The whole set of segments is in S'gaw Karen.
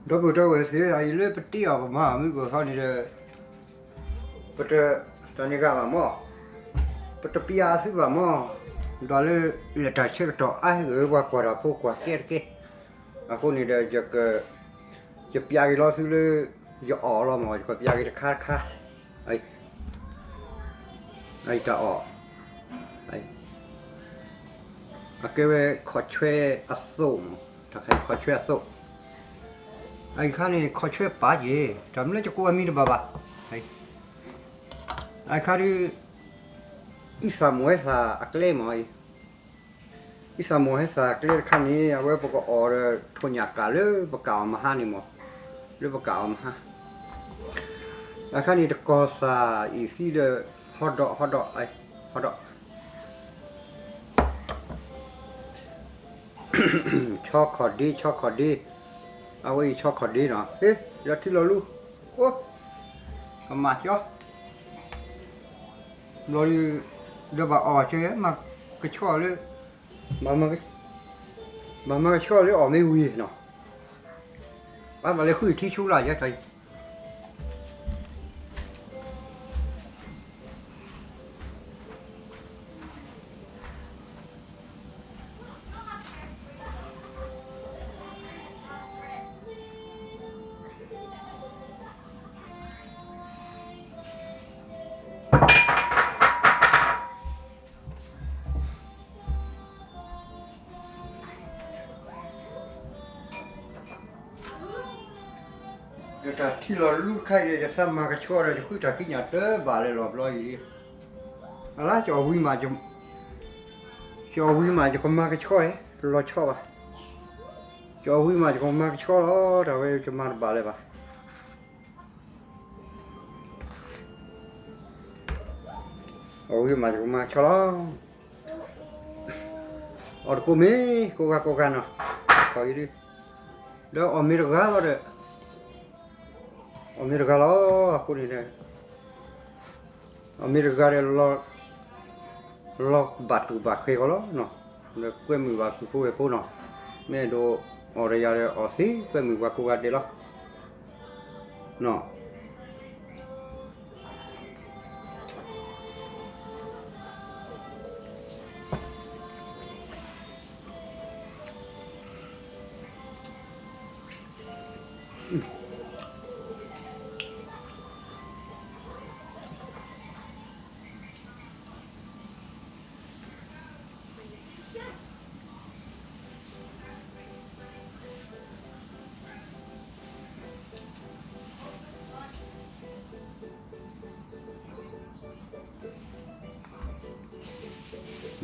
ဒီပုၢ်ဒီဝဲၢ်သ့ၣ်ဧၢ, အအံၤလၢပတ့အီၤပမၤအီၤမုၢ်ကီၢ်ခီန့ၣ်ဒီး ပတတၢ်န့ၢ်ဂၤဘၣ်မၢ်, ပတပျးသုဘၣ်မၢ်, ဒီးလၢ လၢတၢ်ဆၢကတီၢ်အါဟဲက့ၤ ပှၤကွၢ်တၢ်ဖိကွၢ်ကဲတကဲ, အဃိန့ၣ်ဒီး ယပျးက့ၤလီၤသုလၢ ယအီၣ်လီၤမၢ်, ယကပျးက့ၤတခါတခါ, အတၢ်အီၣ် အကဲဝဲခီၣ်ဆွဲအသိးမၢ်, တၢ်ခါခီၣ်ဆွဲအသိး, အအံၤခါန့ၣ် ခီၣ်ဆွဲပာ်က့ၤ တၢ်မနုၤလၢယကိးအမံၤတဘၣ်ဘၣ်, အအံၤခါဒုး အံသၣ်မိၢ်ဟဲသၣ်အကျဲမၢ်, အံသၣ်မိၢ်ဟဲသၣ်အကျဲတခါန့ၣ် အဝဲပကအီၣ်ဒီး ထိၣ်ညၣ်ကၣ်လၢပကၣ်အီၤမဟါန့ၣ်မၢ်, လၢပကၣ်အီၤမဟါ, အခါန့ၣ် တကီၢ်သၣ်အံၤသံဒီး ဟီဒီး ဟီဒီး ဟီဒီး ဆီခီၣ်ဒ့ ဆီခီၣ်ဒ့, အဝဲအံၤဆီခီၣ်ဒ့နီၤ, ဟ့ၣ် လီၤထံလီၤလူ, အိၣ် ကမၣ်ကၠီ, ဘျီဒုး ဒီးဘၣ်အီၣ်ဘၣ်ဆၢ မၤကဆှီလၢ မၤမၤကဆှီလၢအီၣ်မ့ၢ်ဝံၤနီၤ, ဘၣ်ဘၣ်လၢဃုထံဆူလၢ်ယဲတၢ်အံၤ ဒီးတၢ်ထံလီၤလူတခါအံၤ ယသးမၤကဆှီဒီး ယဃုတၢ်ကံးညာ်တဘၣ်လၢလီၤဘျီအံၤ, အလါကၠီၤဝံၤမး, ကၠီၤဝံၤမး ယကမၤကဆှီဧါ, တလီၤဆီဘၣ်, ကၠီၤဝံၤမး ယကမၤကဆှီလီၤ, တၢ်ဝဲယမၤတဘၣ်လၢၤဘၣ်. အဝံၤမးယကမၤဆီလီၤ, အီၣ်တကိးမ့ၢ်ကိးဂၤကိးဂၤနီၤ, ခီအံၤဒုး, ဒီးအီၣ်မ့ၢ်တဂၤလီၤဒီး, အီၣ်မ့ၢ်တဂၤလီၤ, အဃိန့ၣ်ဒီး, အီၣ်မ့ၢ်တဂၤဒီး လီၤဘၣ်တူၢ်ဘၣ်ဃဲၤကီးလီၤနီၤ, ဒီးကွဲမုာ်ဘၣ်ကုၢ်ဖိဝဲၢ်ဖိနီၤ, မ့ၢ်အဲၣ်ဒိးအီၣ်တယၤဒီးအီၣ်သ့, ကွဲမုာ်ပှၤကိးဂၤဒဲးလီၤ, နီၤ.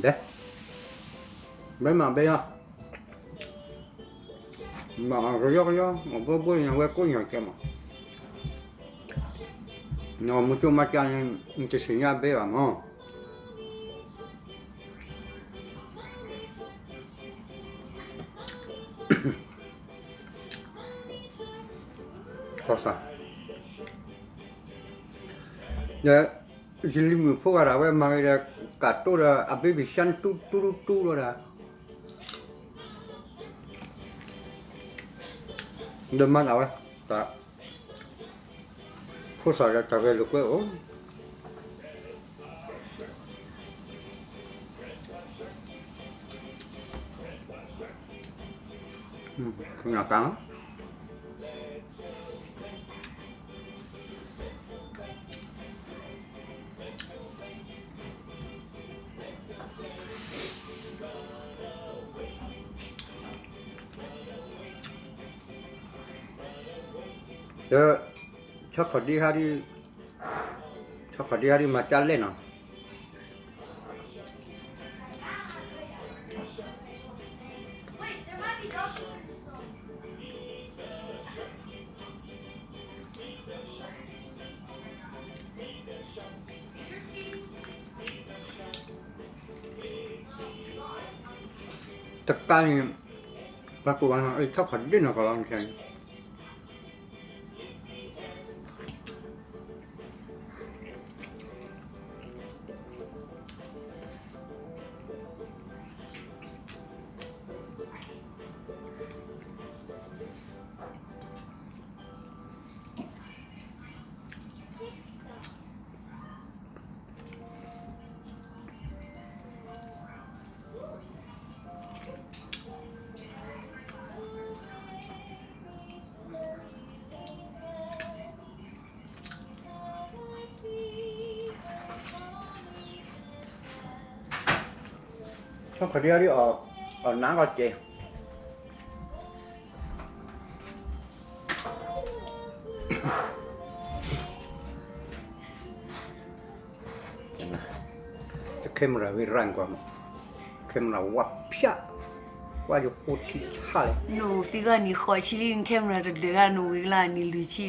ဘဲ, ဘဲမၤဘဲယီၤ, မၤကယီကယီ, အဘိဘိညါဝဲကိးညါကဲမး, မုၢ်ကၠိမၤကၠါန့ၣ် တသ့ၣ်ညါဘဲဘၣ်မး. ကီၢ်စၢ်, ဒီး ယလံၤမုၣ်ဖိဂၤဒၣ်ဝဲမၤဂ့ၤဒီး ကးတိၢ်ဒီးအဘ့ဘံၣ်စၢန့ၣ် တူတူတူတူလီၤဒီး ဒီးမၤဒၣ်ဝဲ, တၢ်, ဖိသၣ်ဒီးတၢ်ဂဲၤလိာ်ကွဲအိၣ်, ကနၣ်တၢ်လီၤ. ဒီး ဆီခီၣ်ဒ့ဟါဒ်, ဆီခီၣ်ဒ့ဟါဒ်မၤကၢ်လဲၣ်နီၤ. တကါန့ၣ် ပှၤကိးဝဲနီၤ အံၤထီၣ်ခီၣ်ဒ့နီၢ်ကီၢ်လီၤန့ၣ် ဆီၣ်ခီၣ်ဒ့အီၤဒ်အီၣ်နါကီၢ်စဲး camera ဝဲရၢၢ်ကွၢ်မး camera ဝါဖၠၣ် ဝါယိၤဖိထံဆၣ်လဲၣ် နသံဂီၢ်နံၤဃိးဆံလံ camera တဒုးဂၤနဝံၤကလၢ်နံၤလွံၢ်ဆံ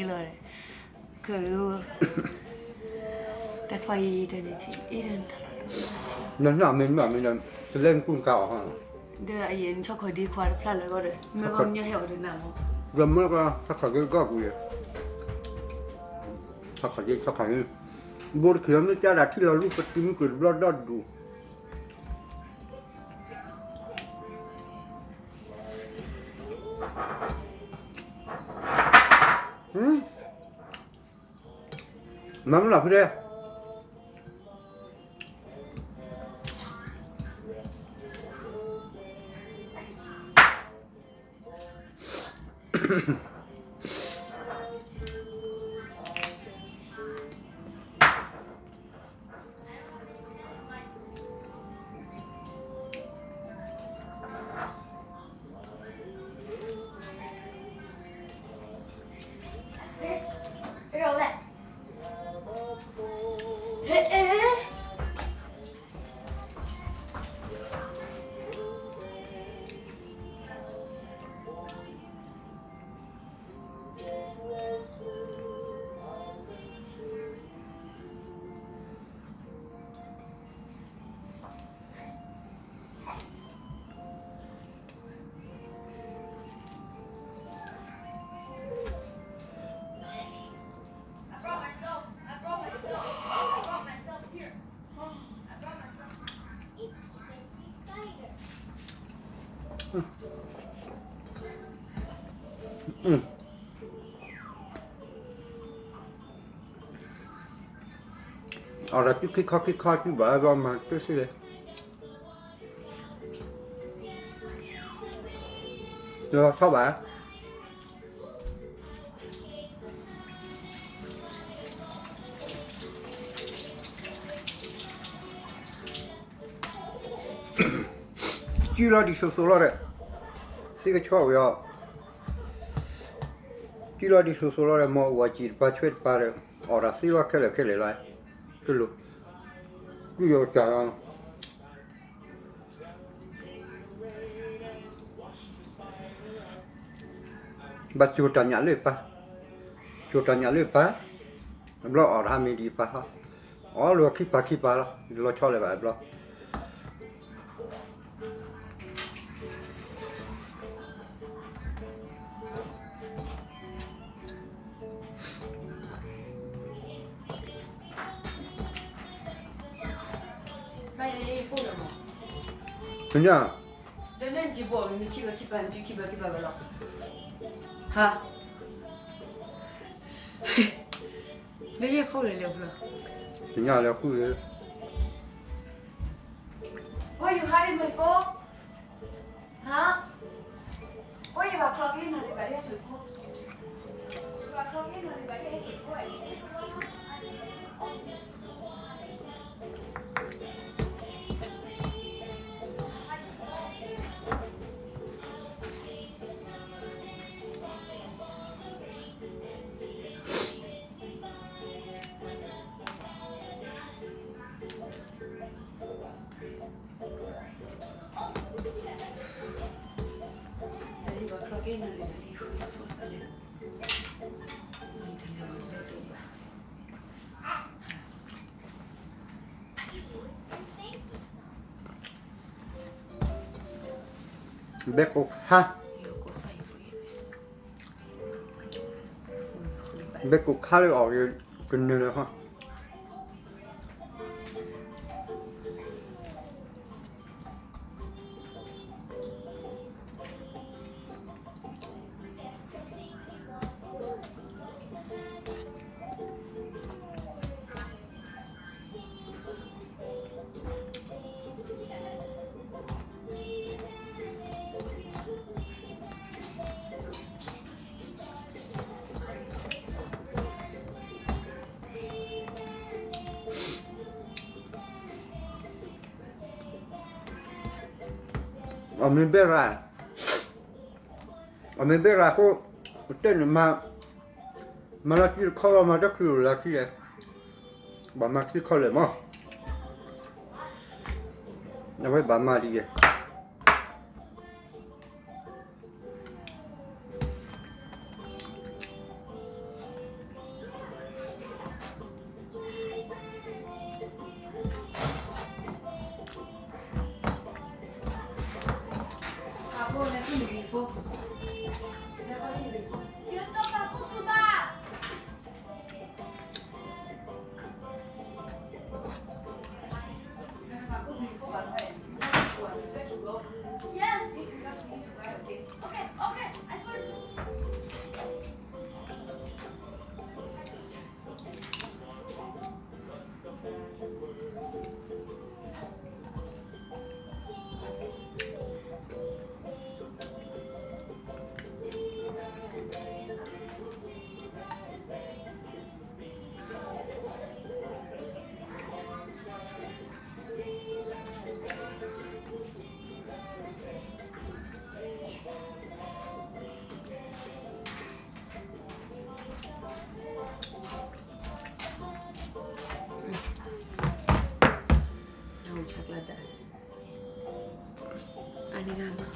လီၤ က တၢ်ခွါအံၤတန့ၣ် နနမ့ၢ်မ့ၢ်မ့ၢ် တလဲနကူနကၤအီၤဟီ ဒီးအံၤနဆီၣ်ခီၣ်ဒ့ခွါတဖျၢၣ်လၢဂီၢ်ဒီး မ့ၢ်ဂီၢ်မ့ၢ်ညီဟဲအီၤဒီးနၤမး ဒီးမ့ၢ်က ဆီၣ်ခီၣ်ဒ့ကီၢ်ပူၤယဲ ဆီၣ်ခီၣ်ဒ့ ဆီၣ်ခီၣ်ဒ့ ဘိတခံးမ့ၢ်ကၢ်ဒၣ်ထံၣ်လီၤလူၢ်ပတုၤမုၢ်ကတဘျီဒီဒူၣ် မၤမ့ၢ်လီၤဖဲဒဲ အီၤဒီး တုၤခံခီခံခီ တုၤဘၣ်အဘျီမၤတစ့ၢ်လဲၣ် လီၤဆီဘၣ် ကံၣ်လီၤဒ်သိးသိးလီၤဒီး သ့ၣ်ကဆီဝဲအီၤ ကံၣ်လီၤဒ်သိးသိးလီၤဒီး မ်အဝၤစံးတပၤဆွဲတပၤဒီး အီၣ်တၢ်သ့လီၤခဲလၢာ်ခဲလၢာ်လီၤ တလိၣ် ကံၣ်ယီၤကၢ်လီၤ ဘၣ်ကၠိၤတၢ်ညၣ်လၢပၢ်, ကၠိၤတၢ်ညၣ်လၢပၢ်, အဘျီအီၣ်တၢ်မ့ၢ်ဒံးပၢ်ဟီ, အီၣ်လၢခံပၢ်ခံပၢ်လီၤ, လီၤဆီလၢၤဘၣ်အဘျီ ညါ, ဒီးယဲၢ်ဖိလဲၣ်လဲၣ်, Why you hiding my phone? Huh? Why you are talking to me? ဘဲကိးခါ, ဘဲကိးခါလၢအီၤကနၢၤလၢၤဟီ. အမ့ၢ်ဘဲရၤ, အမ့ၢ်ဘဲရၤအဃိ, ပတဲန့ၣ်မၤ, မၤလၢခံတခီလီၤ မၤတချုးလၢခံလဲၣ်, ဘၣ်မၤခံခီလဲၣ်မး, အဝဲဘၣ်မၤဒ်ယဲၢ် အဝဲဆၢကျါတၢ်, အန့ၣ်ဂၤမး,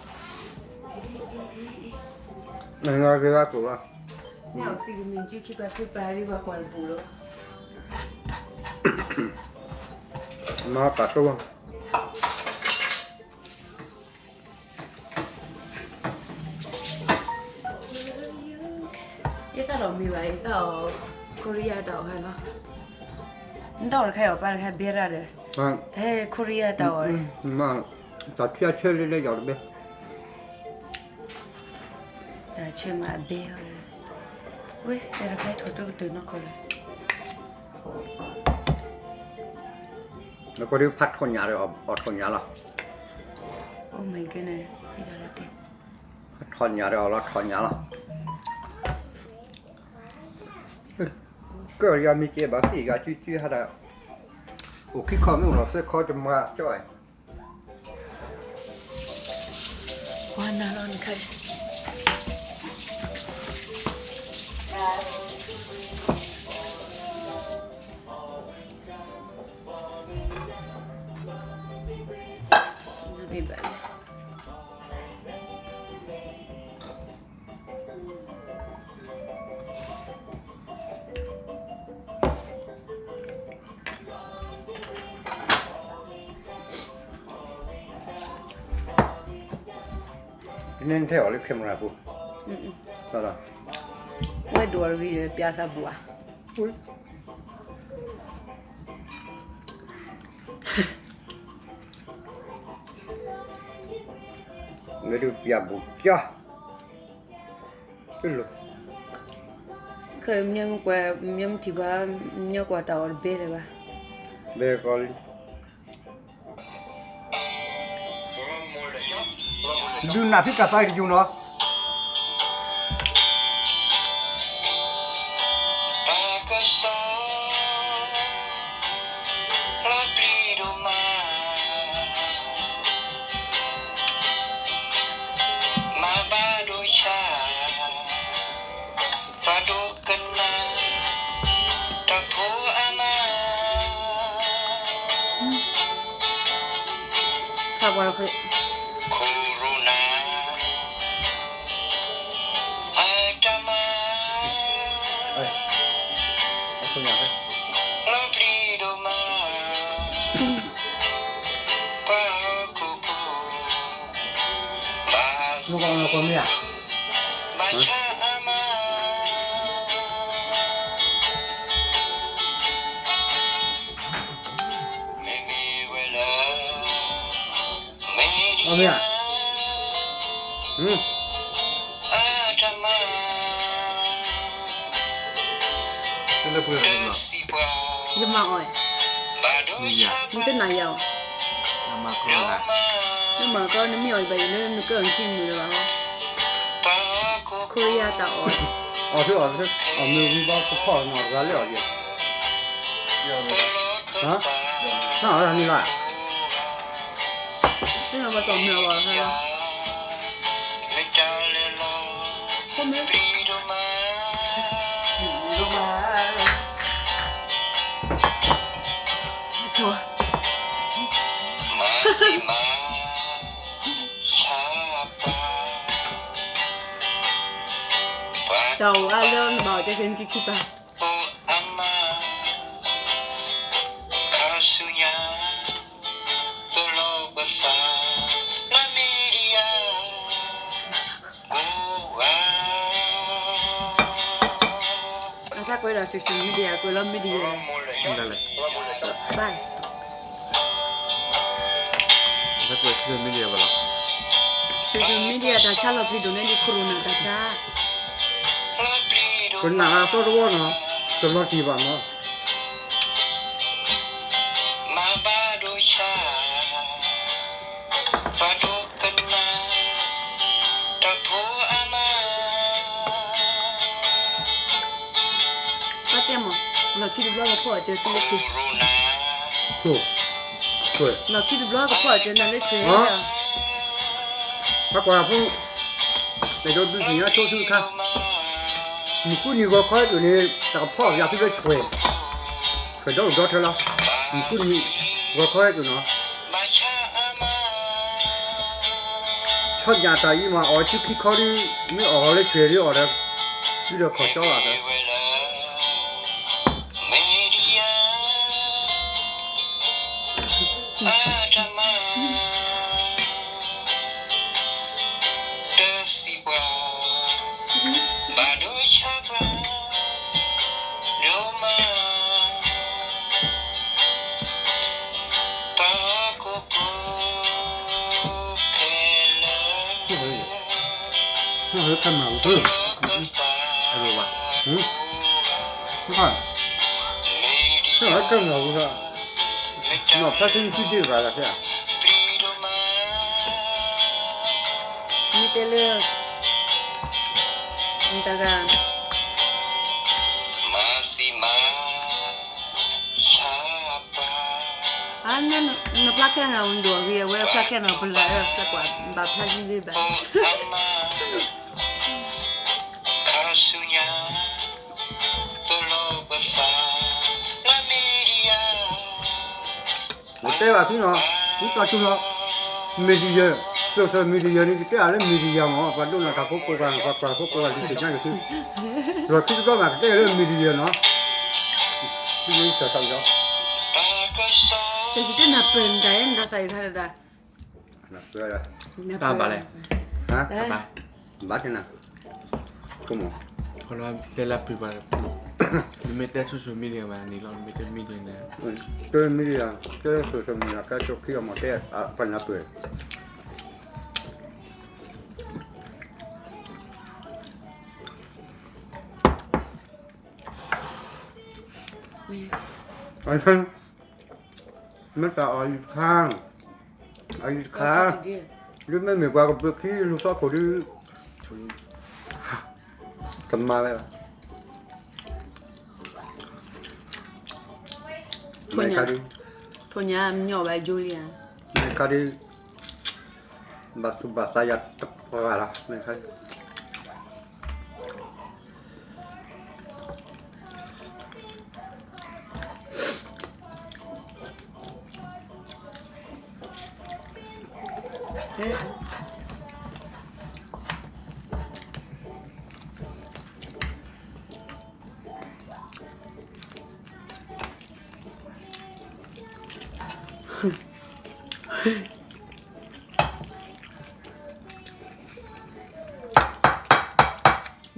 နဂၤက့ၤဂၤကိးလီၤ, မ့ၢ်အီၤသံကမံၤက့ၤခံပာ်သံပာ်လံ ပှၤကွၢ်တပူၤလီၤ, မၤပာ်တိၢ်ဘၣ် ယသးလီၤမံဘၣ် ယသးအီၤ ခိရံယါတၢ်အီၣ်ဟဲလီၤ, နတၢ်အီၣ်တခါအီၣ်ပၢ်တခါ ဘဲရၣ်ဒီး, တဟဲခိရံယါတၢ်အီၣ်, တၢ်ဆၢဆၢလၢလၢယီၤတဘဲ, တၢ်ဆၢမၤအဘဲ, ဝဲ တၢ်တခါထီၣ်တကတၢၢ်နီၢ်ကီၢ်လီၤ နကဒုးဖးထီၣ်ညၣ်ဒီးအီၣ်ထီၣ်ညၣ်လီၤ, အိၣ်မ့ၢ်က့န့ၣ်, ဖးထီၣ်ညၣ်ဒီးအီၣ်လီၤထီၣ်ညၣ်လီၤ, ကၢၢ်ယၤမ့ၢ်ကဲဘၣ်သ့ၣ်ဂၤစုစုဟးဒၣ်, အိၣ်ခံခီမ့ၢ်အိၣ်လီၤသၢခီတမၤကၠီၣ်, ပှၤနၤလီၤနခါ ဘၣ်လဲၣ် နထဲအီၤလၢ camera ပူၤ, ဝဲဒိးအီၤတဂ့ၤ ပျၤသးဘၣ်ဧါ, ဝဲဒုးပျၤဘၣ်ကၠီ ခဲမ့ၢ်ကွၢ် မ့ၢ်ထံၣ်ပှၤ မ့ၢ်ကွၢ်တၢ်အီၣ်တဘဲလၢၤဘၣ်, ဘဲကီလံ, ဒုးနၢ်ဖံးတၢ်သးတယုၢ်နီၤ တၢ်ကစီၣ် လီၤပျံၤဒိၣ်မး မၤဘၣ်ဒိဆါ ပှၤဒိကနၣ် တၢ်ဖိအမါ Corona အတၢ်မၤ လီၤပျံၤဒိၣ်မး ပှၤဟီၣ်ခိၣ်ဖိ ဘၣ် မ့ၢ်မ့ၢ် အမ့ၢ်ဧါ, တလၢပှဲၤလီၤ, ယမၤအီၤ, နတနာ်ယၤအီၤ, နမၤကီ နမ့ၢ်အီၤဘၣ်အံၤလၢနကၢၢ် နခံမုာ်လၢၤဘၣ်, ခိရံယါတၢ်အီၣ်, အီၣ်သ့အီၣ်သ့, အီၣ်မ့ၢ်ဝံၤဘၣ်ကဖီၣ်နီၢ်တဂၤလၢအီၣ်ယဲ, ဟါ, နၤအီၣ်တၢ်န့ၣ်လီၤ, သ့ၣ်ညါဘၣ်တၢ်မ့ၢ်အီၤဘၣ်, တၢ်အိၣ်အါလၢနဘၣ်အီၤ ကဲကဲနကခံပၢ်, အသးကွဲးဒီး social media ကွဲးလီၤ media ဘၣ်, အသးကွဲး social media ဘၣ်လီၤ, social media တၢ်ဆါလီၤပျံၤဒိၣ်န့ၣ်ဒ် corona တၢ်ဆါ, ကနၣ်အသီတဝီနီၤ, တလီၤတံၢ်ဘၣ်နီၤ, မၤဘၣ်ဒိဆါ ပှၤဒိကနၣ် တၢ်ဖိအါမး, ဘၣ်တဲမး, လီၢ်ခံတဘျီကဖီၣ်အီၤကၢၤလၢထွဲ, လီၢ်ခံတဘျီကဖီၣ်အီၤကၢၤနၤလၢထွဲ, ပှၤကွၢ်ဖိ လဲၤဒိးဒုးသ့ၣ်ညါဆိသုတခါ, မုၢ်ဃုနံၤဂီၤခီဒိၣ်န့ၣ် တၢ်ကဖီၣ်ယၤသုလၢထွဲ, ထွဲဒီးအိၣ်ဒီထၢလီၤ, မုၢ်ဃုနံၤ ဂီၤခီဒိၣ်နီၤ, ဆီညၣ်တၢ်အံၤမး အီၣ်သုခံခီဒုး, မ့ၢ်အီၣ်လၢထွဲဒုးအီၣ်ဒီး, ဒုးဒီးခီၣ်ကၠီလီၤဒီး မ့ၢ်တဲလၢ နတဂၤ နဖျါခဲနီၤ နဒိၣ်အဂ့ၤ အဝဲဖျါခဲနီၤ ပလၢ်ဖျါကွၢ် ဘၣ်ဖျါလံလံဘၣ် နတဲဘၣ်သုနီၤ, သုတီၢ်ဆူနီၤ, media, social media န့ၣ် ယတဲအါလၢ media မး ပှၤဒိကနၣ်တၢ်ဖိကိးဂၤ ပှၤကွၢ်ဖိကိးဂၤ ဒုးသ့ၣ်ညါက့ၤသု, လီၢ်ခံတဘျီမး ကတဲအါလၢ media နီၤ, သုမ့ၢ်စၢၤထီၣ်က့ၤဒီး, တၢ်စံးတနၢ်ပၢၢ်နတၢ်အံၤ နတၢ်သးအံၤခါဒၣ်, တၢ်ဘၣ်လဲၣ်, တၢ်ဘၣ်, ဘၣ်တနၤ, ကမီၤ, တဲလၢပှၤ, နမ့ၢ်တဲ social media ဘၣ်န့ၣ်လီၤ နမ့ၢ်တဲ media န့ၣ်, တဲ media တဲ social media ကဲ social media ကဲ social ခံအမၤတဲ ပှၤနၢ်ပၢၢ် မ့ၢ်တၢ်အီၣ်ယံၤခါ, အီၣ်ယံၤခါ, ဒ်မ့မ့ၢ်ပှၤကဘျုးခံလူၤသီခိၣ်ဒုး, တမၤဝဲဘၣ်, ထိၣ်ညါ, ထိၣ်ညါမညီဘၣ်ယိလံဧါ, မ့ၢ်ခါဒုး, ဘၣ်သူၣ်ဘၣ်သးယၤတပှၤလီၤ မ့ၢ်ခါဒုး.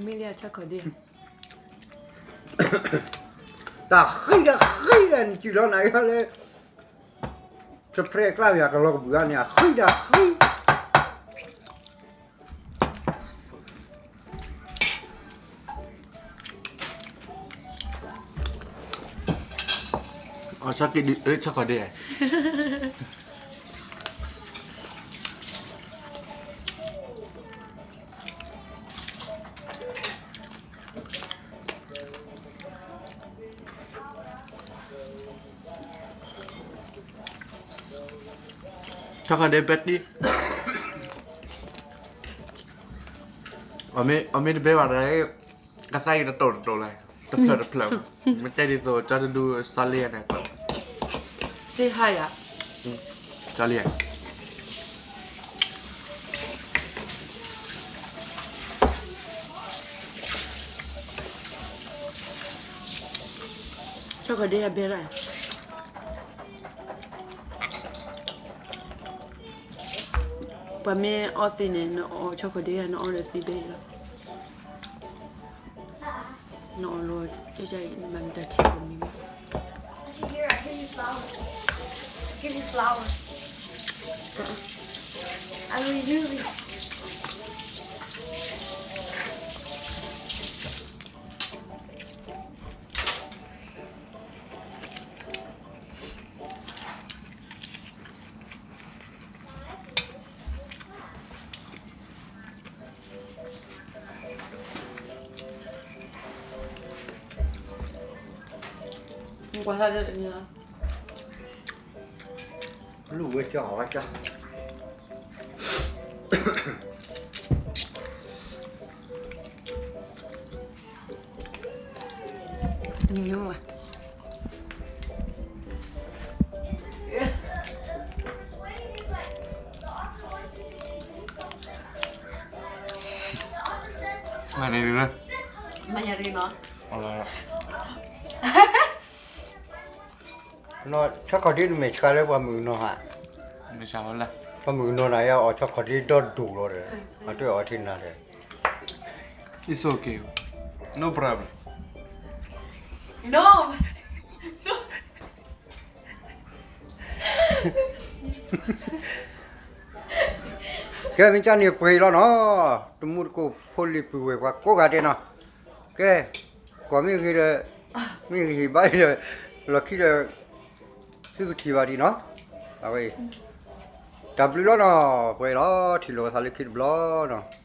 မ့ၢ်လၢအဆီခီၣ်ဒ့, တၢ်ဃံတၢ်ဃံဒီး နစံးလီၤနၤလၢ တဖြဲကျါယၤကလီၤကဘုးဧါန့ၣ် အဃံတၢ်ဃံ. အီၣ်ဆီခီၣ်ဒ့, ဆီခီၣ်ဒ့ပဲတံ, အီၣ်မ့ၢ်တဘဲဘၣ်ဒီး ကသါအံၤတတိာ်တတိာ်လဲၣ်, တဖျၢၣ်တဖျၢၣ်, မ့ၢ်တဲဒ်သိး ကၠီတဒုစီလ့န့ၣ်, စ့ဟါယၤ, စီလ့ ဆီခီၣ်ဒ့အဘဲရၣ်, ပှၤမ့ၢ်အီသံးန့ၣ် နအီၣ်ဆီခီၣ်ဒ့ နအီဒီးသံးဘဲအံၤလီၤ. နအီၣ်လီၤ ကဲကဲအံၤ နမၤမတၤထံၣ်အီၣ်မံၤမံၤ. I should hear, I give you flowers. I give you flowers. I will use it. ကွၢ်သး, လူဝဲကၠီဝဲကၠီ. မၤန့ၣ်လၢ, မၤယၤရံနီၤ, ဆီခီၣ်ဒ့နမဲာ်ဆှးလၢပှၤမုၣ်ကနီၤဧါ, ပှၤမုၣ်ကနီၤနၤယအီၣ်ဆီခီၣ်ဒ့ဒီဒိၣ်လီၤဒီး, အတအီၣ်ထံနၤဒီး, It's okay, no problem. No. ကဲ မ့ၢ်ကန့ၣ်ပှဲၤလီၤနီၤ, တမူတကိးဖိလံၤပုၢ်ဝဲၢ်ပှၤကိးဂၤဒဲးနီၤ, ကဲ, ကွၢ်မ့ၢ်ဂ့ၤဒီး, မ့ၢ်ဂ့ၤဘၣ်ဒီး, လီၢ်ခံဒီး, သုကထံၣ်ဘၣ်ဒံးနီၤ, အဝဲ, တၢ်ဘျုးလီၤနီၤ, ပှဲၤလီၤ ထံၣ်လိာ်သးလၢခံတဘျီနီၤ.